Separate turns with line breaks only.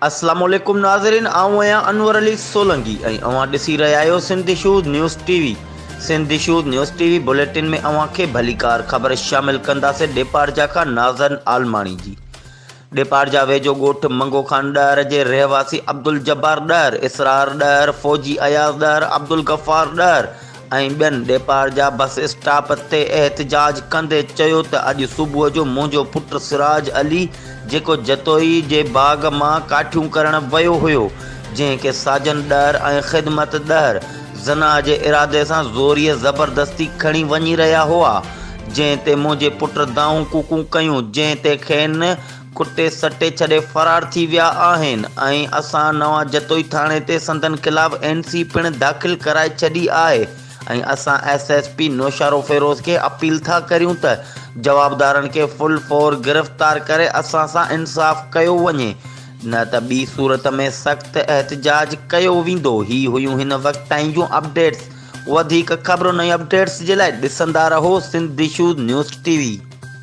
اسلام عليڪم ناظرين آئون آهيان انور علي سولنگي ۽ اوهان ڏسي رهيا آهيو Sindh issues news T V Sindh issues news T V bulletin ۾ اوهان کي ڀليڪار خبر شامل ڪنداسين ڏيپارجا کان نازن عالماڻي جي ڏيپارجا ويجهو ڳوٺ منگو خان ڏهر جي رهواسي عبدالجبار ڏهر، اسرار ڏهر، فوجي اياز ڏهر، عبدالغفار ڏهر ۽ ٻين ڏيپارجا بس اسٽاپ تي احتجاج ڪندي چيو ته اڄ صبح جو منهنجو پٽ سراج علي جيڪو جتوئي جي باغ مان ڪاٺيون ڪرڻ ويو هيو جنهن کي ساجن ڏهر ۽ خدمت ڏهر زنا جي ارادي سان زوريء زبردستي کڻي وڃي رهيا هئا جنهن تي منهنجي پٽ دانهون ڪوڪون ڪيون، جنهن تي کين ڪٽي سٽي ڇڏي فرار ٿي ويا آهن ۽ اسان نوان جتوئي ٿاڻي تي سندن خلاف اين سي پڻ داخل ڪرائي ڇڏي آهي ۽ اسان ايس ايس پي نوشهروفيروز کي اپيل ٿا ڪريون ته جوابدارن کي فل فور گرفتار ڪري اسان سان انصاف ڪيو وڃي نه ته ٻي صورت ۾ سخت احتجاج ڪيو ويندو. هي هيون هن وقت تائين جون اپڊيٽس. وڌيڪ خبرن ۽ اپڊيٽس جي لاء ڏسندا رهو Sindh issues news T V.